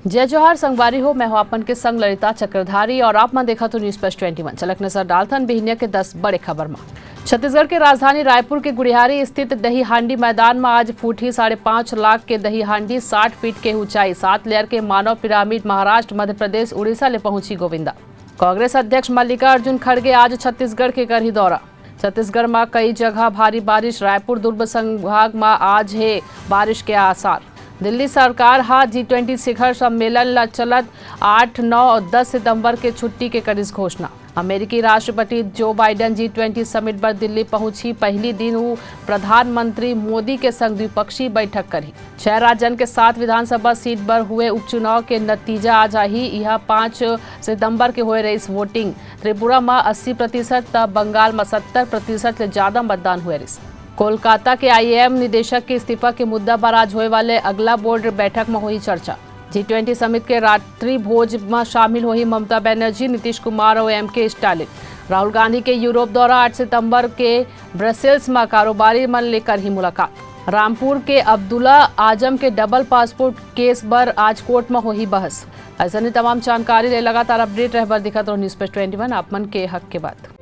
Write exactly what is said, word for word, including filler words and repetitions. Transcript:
जय जोहार संगवारी हो, मैं हूं आप मन के संग ललिता चक्रधारी और आप मन देखत हो News Plus Twenty One। चलक नजर डालथन बिहनिया के दस बड़े खबर म। छत्तीसगढ़ के राजधानी रायपुर के गुढ़ियारी स्थित दही हांडी मैदान म आज फूटही साढ़े पाँच लाख के दही हांडी, साठ फीट के ऊंचाई, सात लेयर के मानव पिरामिड। महाराष्ट्र, मध्य प्रदेश, उड़ीसा ले पहुंची गोविंदा। कांग्रेस अध्यक्ष मल्लिकार्जुन खड़गे आज छत्तीसगढ़ के करही दौरा। छत्तीसगढ़ म कई जगह भारी बारिश, रायपुर दुर्ग संभाग म आज हे बारिश के आसार। दिल्ली सरकार ह G twenty शिखर सम्मेलन ल चलत आठ, नौ और दस सितंबर के छुट्टी के करिस घोषणा। अमेरिकी राष्ट्रपति जो बाइडन G twenty समिट बर दिल्ली पहुंची। पहली दिन उ प्रधानमंत्री मोदी के संग द्विपक्षीय बैठक करही। छह राज्यन के सात विधानसभा सीट बर हुए उपचुनाव के नतीजा आज आही। यह पाँच सितंबर के होए रहिस वोटिंग। त्रिपुरा म अस्सी प्रतिशत त बंगाल म सत्तर प्रतिशत ले ज्यादा मतदान हुए रहिस। कोलकाता के आईएएम निदेशक के इस्तीफा के मुद्दा पर आज होए वाले अगला बोर्ड बैठक म होही चर्चा। G twenty समिट के रात्रि भोज म शामिल होही ममता बनर्जी, नीतीश कुमार और एम के स्टालिन। राहुल गांधी के यूरोप दौरा, आठ सितंबर के ब्रसेल्स म कारोबारी मन ले करही मुलाकात। रामपुर के अब्दुल्ला आजम के डबल पासपोर्ट केस बर आज कोर्ट म होही बहस। अइसने तमाम जानकारी ले लगातार अपडेट रहे बर देखत रहो News Plus Twenty One, आप मन के हक के बात।